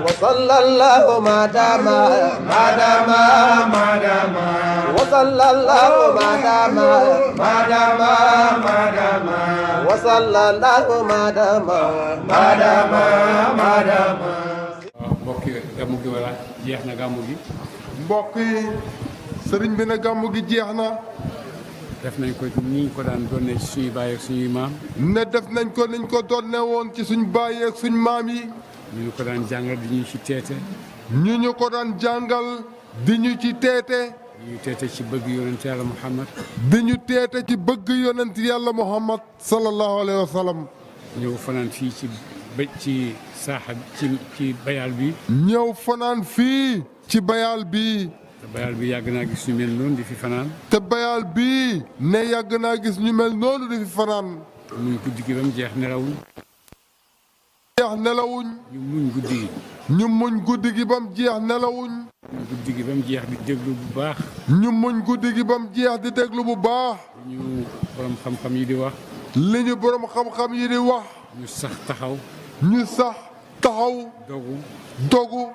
وصلى الله ما دام وصلى الله ما دام وصلى الله ما دام mbokk yi gàmmu gi wala jeex na gàmmu gi. mbokk yi sëriñ bi ne gàmmu gi jeex na. def nañ ko ni ñu ko daan doonee ci suñuy baay ak suñuy maam. ne def nañ ko niñ ko doonee woon ci suñ baay ak suñ maam yi. ñu ko daan jàngal di ñu ci teete. ñu ko daan jàngal di ñu ci teete. di ñu teete ci bëgg yonent yàlla Muhammad. di ñu teete ci bëgg yonent yàlla Muhammad sallallahu alayhi wa sallam. ñëw fanaan fii ci saaxa ci bayal bi. ñëw fanaan fii ci bayal bi. te bayal bi yàgg naa gis ñu mel noonu di fi fanaan. te bayal bi ne yàgg naa gis ñu mel noonu di fi fanaan. muñ guddi gi ba mu jeex nelawuñ. ñu muñ guddi gi. ñu muñ guddi gi ba mu jeex nelawuñ. guddi gi ba mu jeex di déglu bu baax. ñu muñ guddi gi ba mu jeex di déglu bu baax. ñu borom xam-xam yi di wax. li ñu borom xam-xam yi di wax. ñu sax taxaw. dogu.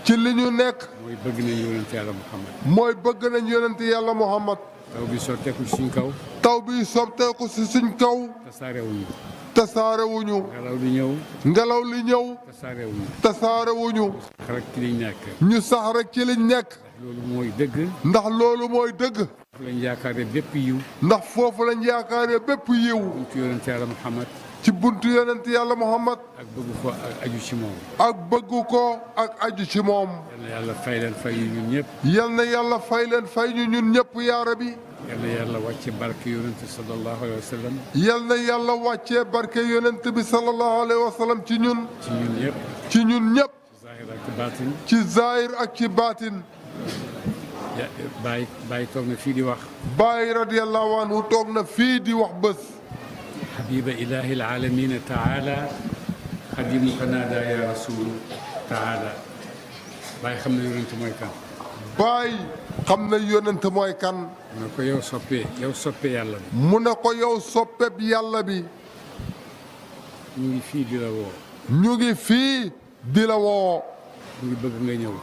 ci li ñu nekk. mooy bëgg nañ yonent yàlla Muhammad. mooy bëgg nañ yonent yàlla Muhammad. taw bi sotteeku ci suñ kaw. taw bi sotteeku ci suñ kaw. tasaarewuñu. ngelaw li ñëw. tasaarewuñu. sax rek ci liñ nekk. ñu sax rek ci liñ nekk. loolu mooy dëgg. ndax loolu mooy dëgg. foofu lañ yaakaare bépp yiw. ndax foofu lañ yaakaare bépp yiw. buntu yonent yàlla Muhammad. ci buntu yonent yàlla Muhammad. ak bëgg ko ak aju ci moom. ak bëgg ko ak aju ci moom. yal na yàlla fay leen fay ñu ñun ñëpp. yal na yàlla fay leen fay ñu ñun ñëpp yaa Rabbi. yal na yàlla wàcce barke yonent sallallahu alayhi wa sallam. yal na yàlla wàccee barke yonent bi sallallahu alayhi wa sallam ci ñun. ci ñun ñëpp. ci ñun ñëpp. zahir ak ci baatin. ci zahir ak ci baatin. Baay toog na fii di wax. Baay radiyallahu anhu toog na fii di wax bés. حبيب إله العالمين تعالى خديمك نادى يا رسول تعالى باي خمنا يونت موي كان باي خمنا يونت موي كان منكو يو سوبي يالا بي منكو يو سوبي يالا بي ñugi fi di la wo ñugi fi di la wo ñugi bëgg nga ñëw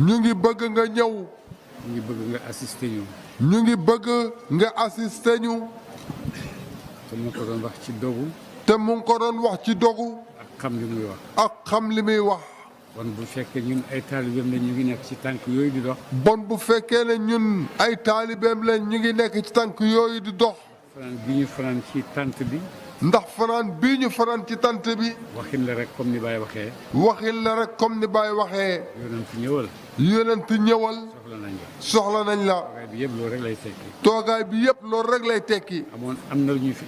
ñugi bëgg nga ñëw ñugi bëgg nga assister ñu ñugi bëgg nga assister ñu te mu ko doon wax ci dogu. te mu ngi ko doon wax ci dogu. ak xam li muy wax. ak xam li muy wax. bon bu fekkee ñun ay taalibeem lañ ñu ngi nekk ci tànk yooyu di dox. bon bu fekkee ne ñun ay taalibeem lañ ñu ngi nekk ci tànk yooyu di dox. fanaan bi ñu fanaan ci tànt bi. ndax fanaan bii ñu fanaan ci tànt bi. waxin la rek comme ni Baye waxee. waxin la rek comme ni Baye waxee. yonent ñëwal. yonent ñëwal. soxla nañ la. toogaay bi yëpp loolu rek lay tekki. toogaay bi yëpp loolu rek lay tekki. am na lu ñu fi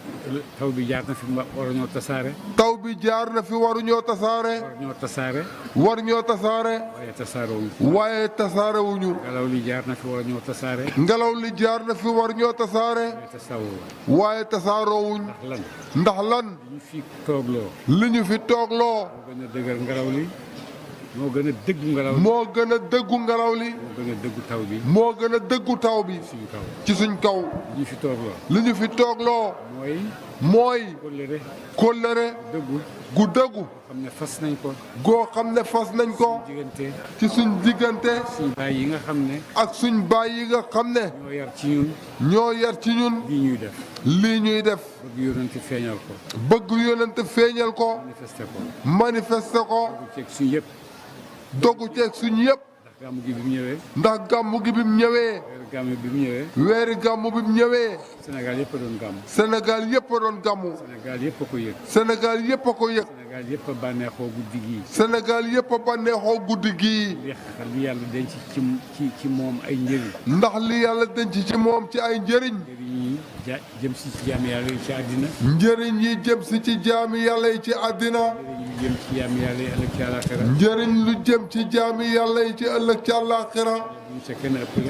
taw bi jaar na fi waruñoo tasaare. taw bi jaar na fi waruñoo tasaare. war ñoo tasaare. waaye tasaarewuñu. ngelaw li jaar na fi waruñoo tasaare. ngelaw li jaar na fi waruñoo tasaare. waaye tasaaroowuñ. ndax lan. li ñu fi toogloo. moo gën a dëgër ngelaw li. moo gën a dëggu ngelaw li. moo gën a dëggu ngelaw li. moo gën a dëggu taw bi. moo gën a dëggu taw bi. ci suñ kaw. li ñu fi toogloo. li ñu fi toogloo. mooy. kóllëre. dëggu. gu dëggu. xam ne fas nañ ko. goo xam ne fas nañ ko. ci suñ diggante. suñ baay yi nga xam ne. ak suñ baay yi nga xam ne. ñoo yar ci ñun. ñoo yar ci ñun. lii ñuy def. lii ñuy def. bëgg yonent feeñal ko. bëgg yonent feeñal ko. manifesté ko. dogu ceeg suñ yëpp. ndax gàmmu gi bi mu ñëwee. weeri gàmmu bi mu ñëwee. Sénégal yëpp a doon gàmmu. Sénégal yëpp a doon gàmmu. Sénégal yëpp a ko yëg. Sénégal yëpp a ko yëg. Sénégal yëpp a bànneexoo guddi gii. Sénégal yëpp a bànneexoo guddi gii. li yàlla denc ci moom ay njëriñ. ndax li yàlla denc ci moom ci ay njëriñ. jëm si ci jaami yàlla yi ci àddina. njëriñ yi jëm si ci jaami yàlla yi ci àddina. jëm ci jaami yàlla yi ëllëg ci àllaaxira. njëriñ lu jëm ci jaami yàlla yi ci ëllëg ci àllaaxira.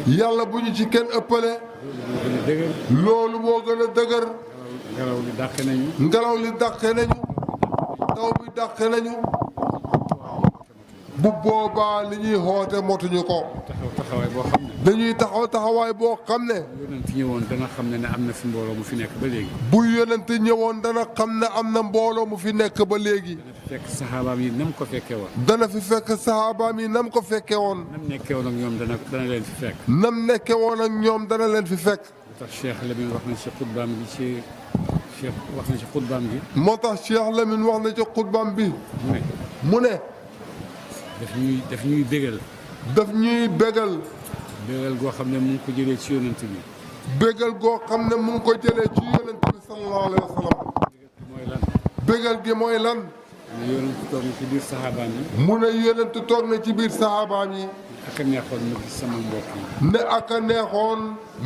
yàlla bu ñu ci kenn ëppale. loolu moo gën a dëgër. ngelaw li dàqe nañu. ngelaw li dàqe nañu. taw bi dàqe nañu. bu boobaa li ñuy xoote motuñu ko. taxawaay boo xam ne. dañuy taxawaay boo xam ne. bu yonent ñëwoon dana xam ne am na fi mbooloo mu fi nekk ba léegi. bu yonent ñëwoon dana xam ne am na mbooloo mu fi nekk ba léegi. dana fi fekk saxaabaam yi nam ko fekkee woon. dana fi fekk saxaabaam yi nam ko fekkee woon. nam nekkee woon ak ñoom dana leen fi fekk. nam nekkee woon ak ñoom dana leen fi fekk. moo tax Cheikh Lamine wax na ci xutbaam gi wax na ci xutbaam gi. moo tax Cheikh Lamine wax na ci xutbaam bi. mu ne. daf ñuy bégal. daf ñuy bégal. bégal goo xam ne mu ngi ko jëlee ci yonent bi. bégal goo xam ne mu ngi ko jëlee ci yonent bi sallallahu alayhi wa sallam. mooy lan. bégal gi mooy lan. mu ne yonent toog na ci biir saxaabaam yi. mu ne yonent toog na ci biir saxaabaam yi. ak a neexoon ma gis sama mbokk yi. ne ak a neexoon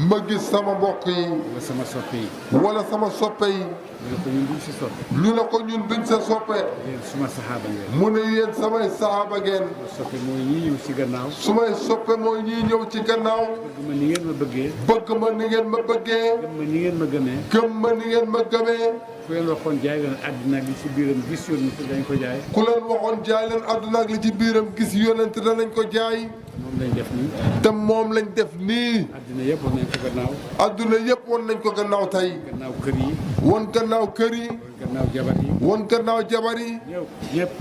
ma gis sama mbokk yi. wala sama soppe yi. wala sama soppe yi. ñu ne ko ñun duñ si soppe. ñu ne ko ñun duñ sa soppe. yéen suma saxaaba ngeen. mu ne yéen samay saxaaba ngeen. soppe mooy ñii ñëw ci gannaaw. sumay soppe mooy ñii ñëw ci gannaaw. bëgg ma ni ngeen ma bëggee. bëgg ma ni ngeen ma bëggee. gëm ma ni ngeen ma gëmee. gëm ma ni ngeen ma gëmee. ku leen waxoon jaay leen àddina ak li ci biiram gis yonent dañ ko jaay. ku leen waxoon jaay leen àdduna ak li ci biiram gis yonent danañ ko jaay. moom lañ def nii. te moom lañ def nii. àddina yëpp woon nañ ko gannaaw. àdduna yëpp woon nañ ko gannaaw tey. gannaaw kër yi. won gannaaw kër yi. gannaaw jabar yi. won gannaaw jabar yi. ñëpp.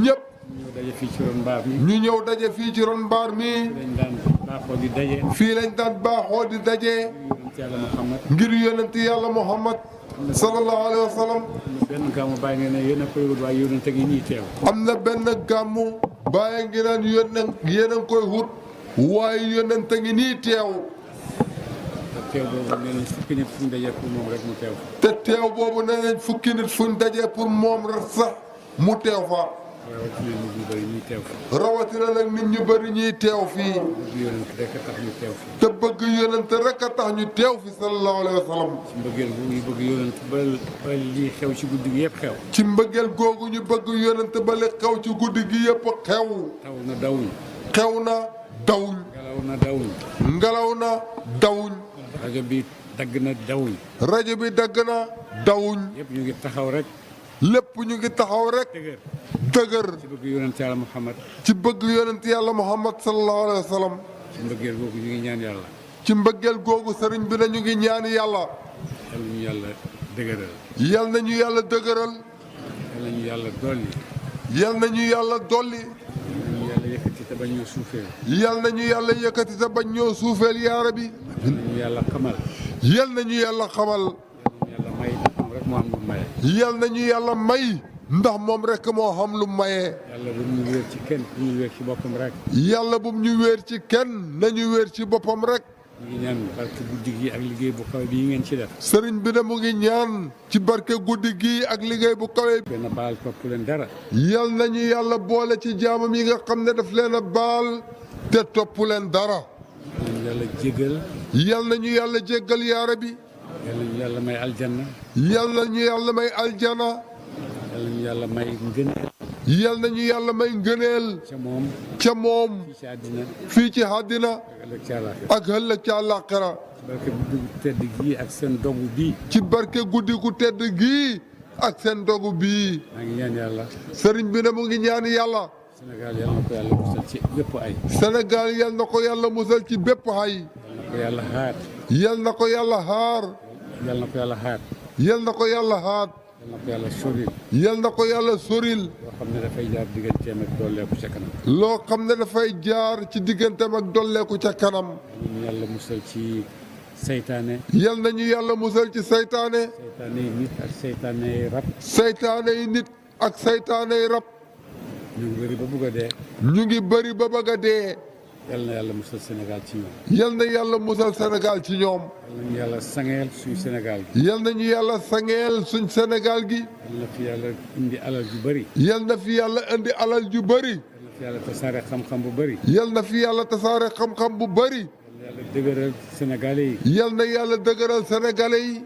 ñëpp. ñëw daje fii ci ron mbaar mi. ñu ñëw daje fii ci ron mbaar mi. lañ daan baaxoo di daje. fii lañ daan baaxoo di daje. yonent yàlla Muhammad. ngir yonent yàlla Muhammad. sallallahu alayhi wa sallam. benn gàmmu bàyyi nga ne yéen a koy wut waaye yonent a ngi nii teew. am na benn gàmmu. bàyyi ngi naan yéen a ngi koy wut. waaye yonent a ngi nii teew. te teew boobu nee nañ fukki nit fuñ dajee pour moom rek mu teew. te teew boobu nee nañ fukki nit fuñ dajee pour moom rek sax mu teew fa. rawatina nit ñu bëri ñuy teew fi. rawatina nag nit ñu bëri ñuy teew fii. bëgg yonent rek a tax ñu teew fi. te bëgg yonent rek a tax ñu teew fi sallallahu alayhi wa sallam. ci mbëggeel bu ñu bëgg yonent ba lii xew ci guddi gi yëpp xew. ci mbëggeel googu ñu bëgg yonent ba li xew ci guddi gi yëpp xew. taw na dawuñ. xew na dawuñ. ngelaw na dawuñ. ngelaw na dawuñ. rajo bi dagg na dawuñ. rajo bi dagg na dawuñ. yëpp ñu ngi taxaw rek. lépp ñu ngi taxaw rek. dëgër. ci bëgg yonent yàlla Muhammad. ci bëgg yonent yàlla Muhammad sallallahu alayhi wa sallam. ci mbëggeel googu ñu ngi ñaan yàlla. ci mbëggeel googu sëriñ bi na ñu ngi ñaan yàlla. yal nañu yàlla dëgëral. yal nañu yàlla dëgëral. yal nañu yàlla dolli. yal nañu yàlla dolli. yal nañu yàlla yëkkati te bañ ñoo suufeel. yal nañu yàlla yëkkati te bañ ñoo suufeel yaara bi. yal nañu yàlla xamal. yal nañu yàlla xamal. yal nañu yàlla may moom rek moo am lu maye. yal nañu yàlla may. ndax moom rek moo xam lu maye. yàlla bu ñu wéer ci kenn bu ñu wéer ci boppam rek. yàlla bu ñu wéer ci kenn nañu wéer ci boppam rek. ñu ngi ñaan barke guddi gi ak liggéey bu kawe bii ngeen ci def. sëriñ bi ne mu ngi ñaan ci barke guddi gii ak liggéey bu kawe. benn baal topp leen dara. yal nañu yàlla boole ci jaamam yi nga xam ne daf leen a baal te topp leen dara. yal nañu yàlla jégal. yal nañu yàlla jéggal yaara bi. yal nañu yàlla may aljanna. yal nañu yàlla may aljana. yal nañu yàlla may ngëneel. yal nañu yàlla may ngëneel. ca moom. ca moom. fii ci àddina. fii ci àddina. ak ëllëg ci àllaaxira. ak ëllëg ci àllaaxira. barke guddi gu tedd gii ak seen dogu bii. ci barke guddi gu tedd gii ak seen dogu bii. maa ngi ñaan yàlla. sëriñ bi ne mu ngi ñaan yàlla. Sénégal yal na ko yàlla musal ci bépp ay. Sénégal yal na ko yàlla musal ci bépp ay. yal na ko yàlla xaar. yal na ko yàlla xaar. yal na ko yàlla xaar. yal na ko yàlla xaar. yal na ko yàlla soril. yal na ko yàlla soril. loo xam ne dafay jaar digganteem ak dolleeku ca kanam. loo xam ne dafay jaar ci digganteem ak dolleeku ca kanam. ñu yàlla musal ci seytaane. yal nañu yàlla musal ci seytaane. seytaane yi nit ak seytaane yi rab. seytaane yi nit ak seytaane yi rab. ñu ngi bëri ba bugg a dee. ñu ngi bëri ba bëgg a dee. yal na yàlla musal Sénégal ci ñoom. yal na yàlla musal Sénégal ci ñoom. yal nañu yàlla sangeel suñu Sénégal gi. yal nañu yàlla sangeel suñ Sénégal gi. yal na fi yàlla indi alal ju bëri. yal na fi yàlla indi alal ju bëri. yal na fi yàlla tasaare xam-xam bu bëri. yal na fi yàlla tasaare xam-xam bu bëri. yal na yàlla dëgëral Sénégalais yi. yal na yàlla dëgëral Sénégalais yi.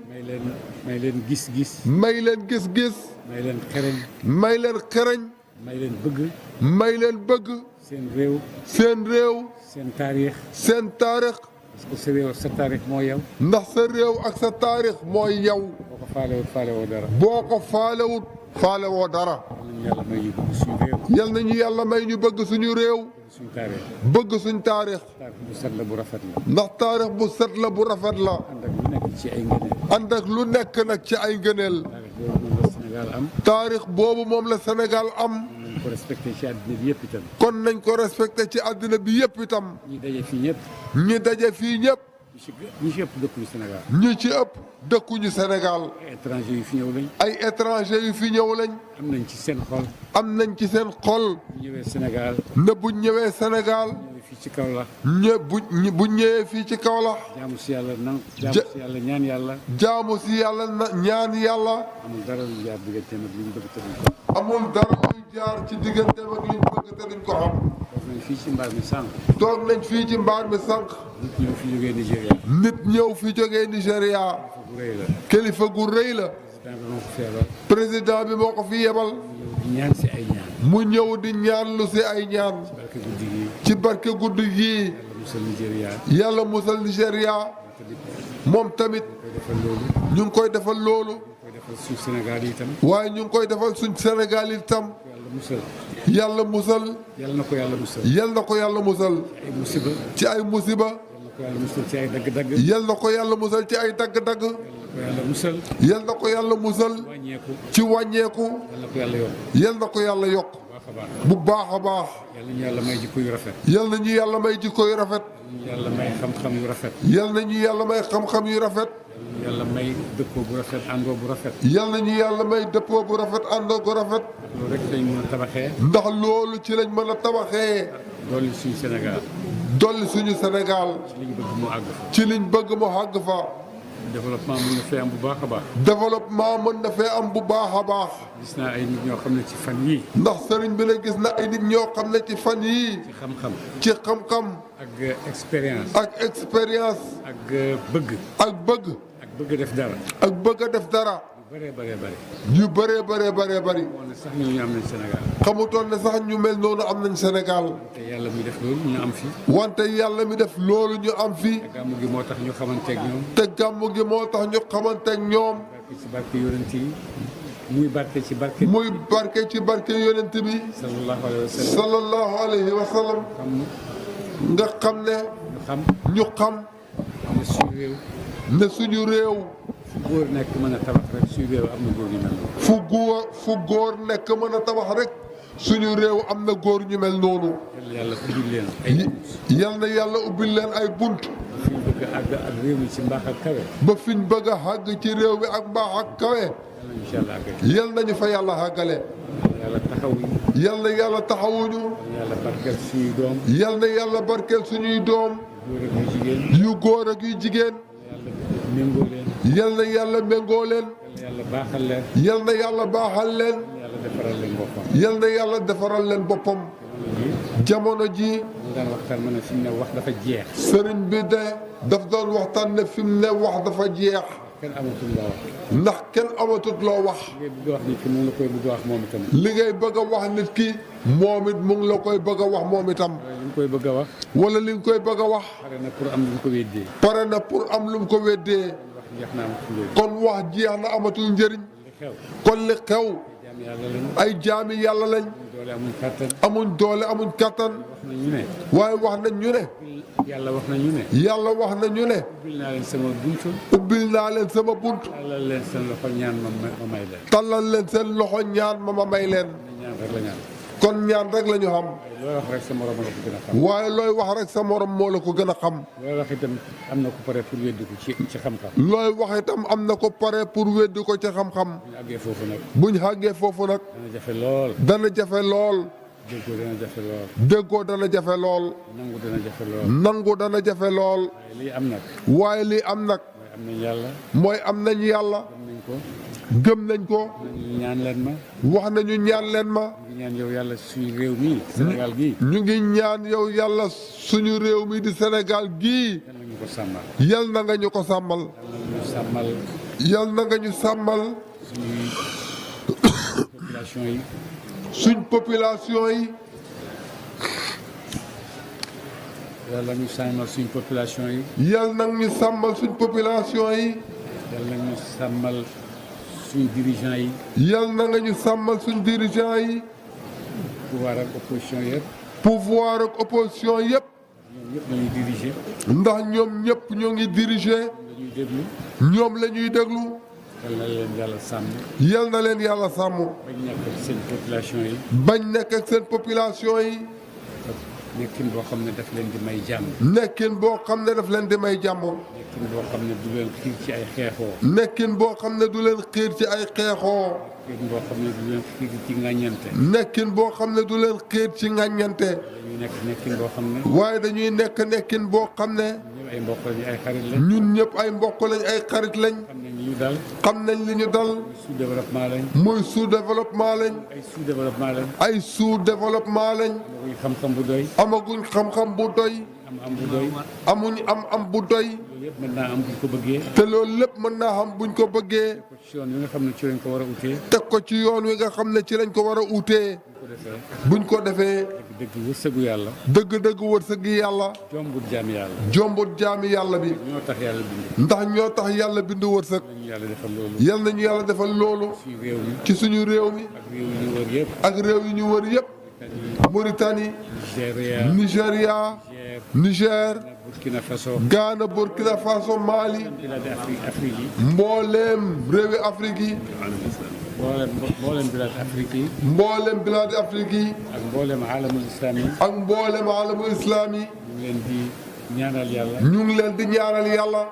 may leen gis-gis. may leen gis-gis. may leen xereñ. may leen xereñ. may leen bëgg. may leen bëgg. seen réew. seen réew. seen taarix. seen taarix. parce que sa réew sa taarix moo yow. ndax sa réew ak sa taarix mooy yow. boo ko faalewut faalewoo dara. boo ko faalewut faalewoo dara. yal nañu yàlla may ñu bëgg suñu réew. yal nañu yàlla may ñu bëgg suñu réew. suñu taarix. bëgg suñ taarix. taarix bu set la bu rafet la. ndax taarix bu set la bu rafet la. ànd ak lu nekk ci ay ngëneel. ànd ak lu nekk nag ci ay ngëneel. taarix boobu moom la Sénégal am. taarix boobu moom la Sénégal am. nañ ko respecté ci àddina bi yëpp itam. kon nañ ko respecté ci àddina bi yëpp itam. ñi daje fii ñëpp. ñi daje fii ñëpp. ñi ci ëpp dëkkuñu Sénégal. ñi ci ëpp dëkkuñu Sénégal. ay étranger yu fi ñëw lañ. ay étranger yu fi ñëw lañ. am nañ ci seen xol. am nañ ci seen xol. bu ñëwee Sénégal. ne bu ñëwee Sénégal. ñëwee fii ci Kaolack. bu ñëwee fii ci Kaolack. jaamu si yàlla jaamu si yàlla ñaan yàlla. jaamu si yàlla ñaan yàlla. amul dara lu jaar digganteem ak li ñu bëgg te duñ ko. amul dara luy jaar ci digganteem ak li ñu bëgg te duñ ko xam. toog nañ fii ci mbaar mi sànq. toog nañ fii ci mbaar mi sànq. nit ñëw fi jógee Nigéria. nit ñëw fi jógee Nigéria. bu rëy la. kilifa gu rëy la. président bi moo ko fi yebal. di ñaan si ay ñaan. mu ñëw di ñaan lu si ay ñaan. barke guddi gi. ci barke guddi gii. yàlla musal Nigéria. yàlla musal Nigéria. moom tamit. ñu ngi koy defal loolu. koy defal suñu Sénégal yi itam. waaye ñu ngi koy defal suñ Sénégal itam. yàlla musal. yàlla musal. yàlla na ko yàlla musal. yàlla na ko yàlla musal. ci ay musiba. ci ay musiba. yàlla na ko yàlla musal ci ay dagg-dagg. yàlla na ko yàlla musal ci ay dagg-dagg. yàlla musal. yàlla na ko yàlla musal. wàññeeku. ci wàññeeku. yàlla na ko yàlla yokk. yàlla na ko yàlla yokk. bu baax a baax. yàlla ñu yàlla may jikko yu rafet. yàlla na ñu yàlla may jikko yu rafet. yàlla may xam-xam yu rafet. yàlla na ñu yàlla may xam-xam yu rafet. yàlla may dëppoo bu rafet àndoo bu rafet. yàlla na ñu yàlla may dëppoo bu rafet àndoo bu rafet. loolu rek lañ mën a tabaxee. ndax loolu ci lañ mën a tabaxee. dolli suñu Sénégal. dolli suñu Sénégal. ci liñ bëgg mu àgg fa. ci liñ bëgg mu àgg fa. développement mën na fee am bu baax a baax. développement mën na fee am bu baax a baax. gis naa ay nit ñoo xam ne ci fan yii. ndax sëriñ bi ne gis na ay nit ñoo xam ne ci fan yii. ci xam-xam. ci xam-xam. ak expérience. ak expérience. ak bëgg. ak bëgg. ak bëgg def dara. ak bëgg a def dara. yu bëree bëree bëri. yu bëree bëree bëree bëri. moo ne sax ñu am nañ Sénégal. xamutoon ne sax ñu mel noonu am nañ Sénégal. te yàlla mi def loolu ñu am fi. wante yàlla mi def loolu ñu am fi. te gàmmu gi moo tax ñu xamanteeg ñoom. te gàmmu gi moo tax ñu xamanteeg ñoom. barke ci barke yonent yi. muy barke ci barke. muy barke ci barke yonent bi. sallallahu alayhi wa sallam. sallallahu alayhi wa sallam. nga xam ne. ñu xam. ne suñu réew. ne suñu réew. fu góor nekk mën a tabax rek suñu réew am na góor ñu mel noonu. fu góor nekk mën a tabax rek suñu réew am na góor ñu mel noonu. yàlla ubbil leen ay bunt. yal na yàlla ubbil leen ay bunt. fi ñu bëgg a àgg ak réew mi ci mbaax ak kawe. ba fi ñu bëgg a àgg ci réew mi ak mbaax ak kawe. yal nañu fa yàlla àggale. yàlla taxawuñu. yal na yàlla taxawuñu. yàlla barkeel suñuy doom. yal na yàlla barkeel suñuy doom. yu góor ak yu jigéen. méngoo leen. yal na yàlla méngoo leen. yàlla baaxal leen. yal na yàlla baaxal leen. yàlla defaral leen boppam. yal na yàlla defaral leen boppam. jamono ji. mu daan waxtaan ma ne fi mu ne wax dafa jeex. sëriñ bi de daf doon waxtaan ne fi mu ne wax dafa jeex. kenn amatul loo wax. ndax kenn amatut loo wax. li ngay bëgg a wax nit ki mu ngi la koy bëgg a wax moom itam. li ngay bëgg a wax nit ki moom it mu ngi la koy bëgg a wax moom itam. li nga koy bëgg a wax. wala li nga koy bëgg a wax. pare na pour am lu mu ko weddee. pare na pour am lu mu ko weddee. jeex na amatul njëriñ. kon wax jeex na amatul njëriñ. li xew. kon li xew. jaami yàlla lañ. ay jaami yàlla lañ. doole amuñ kàttan. amuñ doole amuñ kattan. wax nañ ñu ne. waaye wax nañ ñu ne. yàlla wax nañ ñu ne. yàlla wax na ñu ne. ubbil naa leen sama buntu. ubbil naa leen sama bunt. tàllal leen seen loxo ñaan ma may leen. tàllal leen seen loxo ñaan ma may leen. ñaan rek la ñaan. kon ñaan rek la ñu xam. looy wax rek sa morom la ko gën a xam. waaye looy wax rek sa morom moo la ko gën a xam. looy wax itam am na ko pare pour weddi ko ci xam-xam. looy wax itam am na ko pare pour weddi ko ci xam-xam. bu ñu àggee foofu nag. bu ñu àggee foofu nag. dana jafe lool. dana jafe lool. déggoo dana jafe lool. déggoo dana jafe lool. nangu dana jafe lool. nangu dana jafe lool. waaye lii am nag. waaye lii am nag. mooy am nañ yàlla. mooy am nañ yàlla. am nañ ko. gëm nañ ko. ñaan leen ma. wax nañu ñaan leen ma. ñu ngi ñaan yow yàlla suñu réew mi Sénégal gii. ñu ngi ñaan yow yàlla suñu réew mi di Sénégal gii. yal na ñu ko sàmmal. yal na nga ñu ko sàmmal. yal na ñu sàmmal yal na nga ñu sàmmal. suñuy population yi. suñ population yi. yàlla ñu sàmmal suñ population yi. yal nag ñu sàmmal suñ population yi. yàlla ñu sàmmal suñ dirigeant yi. yal na nga ñu sàmmal suñ dirigeant yi. pouvoir ak opposition yëpp. pouvoir ak opposition yëpp. ñoom ñëpp la ñuy diriger. ndax ñoom ñëpp ñoo ngi diriger. la ñuy déglu. ñoom la ñuy déglu. yal na leen yàlla sàmm. yal na leen yàlla sàmm. bañ nekk ak seen population yi. bañ nekk ak seen population yi. nekkin boo xam ne daf leen di may jàmm. nekkin boo xam ne daf leen di may jàmm. nekkin boo xam ne du leen xiir ci ay xeexoo. nekkin boo xam ne du leen xiir ci ay xeexoo. nekkin boo xam ne du leen xiir ci ŋàññante. nekkin boo xam ne du leen xiir ci ŋàññante. dañuy nekk nekkin boo xam ne. waaye dañuy nekk nekkin boo xam ne. ñëpp ay mbokk lañ ay xarit lañ. ñun ñëpp ay mbokk lañ ay xarit lañ. xam nañ li ñu dal. xam nañ li ñu dal. sous développement lañ. muy sous développement lañ. ay sous développement lañ. ay sous développement lañ. amaguñ xam-xam bu doy. amaguñ xam-xam bu doy. am bu doy. amuñ am bu doy. loolu yëpp mën naa am buñ ko bëggee. te loolu lépp mën naa xam buñ ko bëggee. ko ci yoon wi nga xam ne ci lañ ko war a utee. teg ko ci yoon wi nga xam ne ci lañ ko war a utee. ko defee. buñ ko defee. dëgg wërsëgu yàlla. dëgg-dëgg wërsëg gi yàlla. jombut jaami yàlla. jombut jaami yàlla bi. ñoo tax yàlla bind. ndax ñoo tax yàlla bind wërsëg. nañu yàlla defal loolu. yal nañu yàlla defal loolu. suñu réew mi. ci suñu réew mi. ak réew yi ñu wër yëpp. ak réew yi ñu wër yëpp. Mauritanie. Nigéria. Niger. Burkina Faso. Ghana Burkina Faso Mali. bilaadi Afrique yi. mbooleem réewi Afrique yi. mboolem bilaadi Afrique yi. mbooleem bilaadi Afrique yi. ak mboolem alamul islam yi. ak mboolem alamul islam yi. ñu ngi leen di ñaanal yàlla. ñu ngi leen di ñaanal yàlla.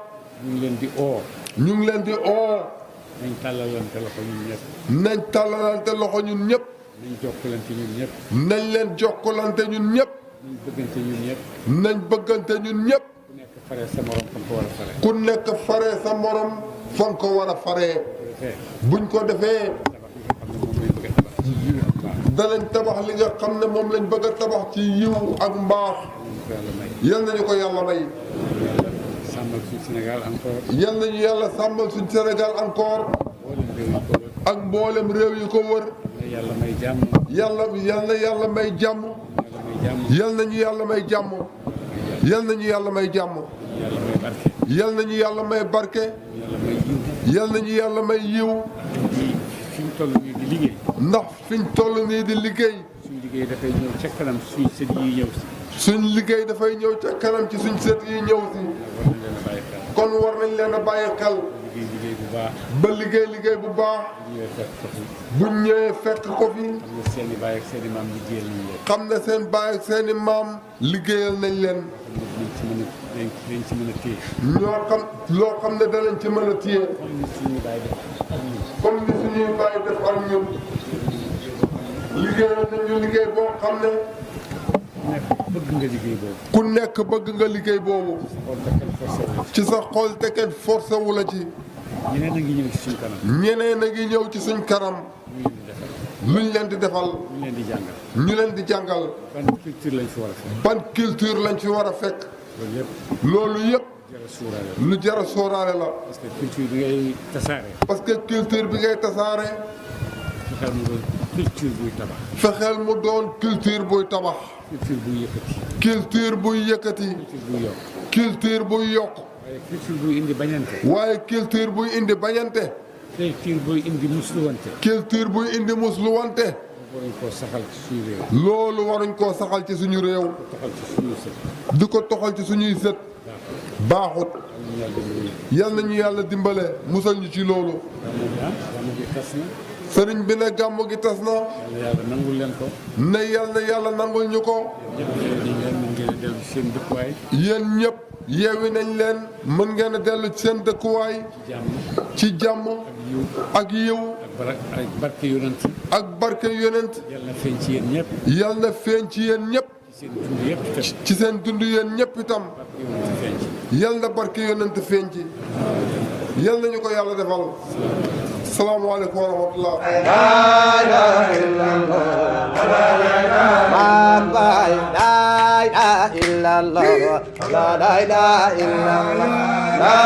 ñu ngi leen di oo. ñu ngi leen di oo. nañ tàllalante loxo ñun ñëpp. nañ tàllalante loxo ñun ñëpp. nañ jokkalante ñun ñëpp. nañ leen jokkalante ñun ñëpp. nañ bëggante ñun ñëpp. nañ bëggante ñun ñëpp. ku nekk faree sa morom fa nga ko war a faree. ku nekk faree sa morom fa nga ko war a faree. buñ ko defee. danañ tabax li nga xam ne moom lañ bëgg a tabax ci yiw ak mbaax. yal nañu ko yàlla may. sàmmal suñ Sénégal encore. yal nañu yàlla sàmmal suñ Sénégal encore. ak mboolem réew yi ko wër. yàlla may jàmm. yàlla may jàmm. yal nañu yàlla may jàmm. yal nañu yàlla may jàmm. yal nañu yàlla may barke. yal nañu yàlla may yiw. fi ñu toll nii di liggéey. ndax fi ñu toll nii di liggéey. suñ liggéey dafay ñëw ca kanam suñ sët yi ñëw si. suñ liggéey dafay ñëw ca kanam ci suñ sët yi ñëw si. kon war nañ leen a bàyyi xel. liggéey bu baax. ba liggéey bu baax. buñ ñëwee fekk ko fi. xam ne seen i baay ak seen i maam liggéeyal nañ leen. xam ne seen baay ak seen i maam liggéeyal nañ leen. dañ ci mën a téye. ñoo xam loo xam ne danañ ci mën a téye. comme ni suñuy baay def ak ñun. liggéeyal nañu liggéey boo xam ne. bëgg nga liggéey boobu. ku nekk bëgg nga liggéey boobu. ci sa xol te kenn forcé wu la ci. ñeneen a ngi ñëw ci suñ kanam. ñeneen a ngi ñëw ci suñ kanam. luñ leen di defal. ñu leen di jàngal. ñu leen di jàngal. ban culture lañ fi war a fekk. ban culture lañ fi war a fekk. loolu yëpp. loolu yëpp. lu jar a sóoraale la. parce que culture bi ngay tasaare. parce que culture bi ngay tasaare. fexeel mu doon culture buy tabax. fexeel mu doon culture buy tabax. culture buy yëkkati. culture buy yëkkati. culture buy yokk. culture buy yokk. waaye culture buy indi bañante. waaye culture buy indi bañante. culture buy indi musluwante. culture buy indi musluwante. waruñ koo saxal ci suñu réew. loolu waruñ koo saxal ci suñu réew. toxal ci suñuy sët. di ko toxal ci suñuy sët. baaxut. yal nañu yàlla dimbale musal ñu ci loolu. gàmmu gi tas na. sëriñ bi ne gàmmu gi tas na. yàlla nangul leen ko. ne yàlla nangul ñu ko. yéen ñëpp yeewi nañ leen mën ngeen a dellu ci seen dëkkuwaay. ci jàmm. ak yiw. ak barke yonent. ak barke yonent. yal na feeñ ci yéen ñëpp. yal na feeñ ci yéen ñëpp. ci seen dund yéen ñëpp itam. yal na barke yonent feeñ ci. yal nañu ko yàlla defal. salaamaaleykum wa rahmatullah. La ilaha illallah. La ilaha illallah. La ilaha illallah. La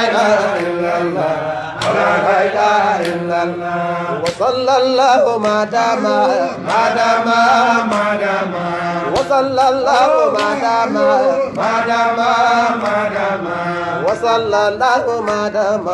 ilaha illallah. لا إله إلا الله وصلى الله ما دام وصلى الله ما دام وصلى الله ما دام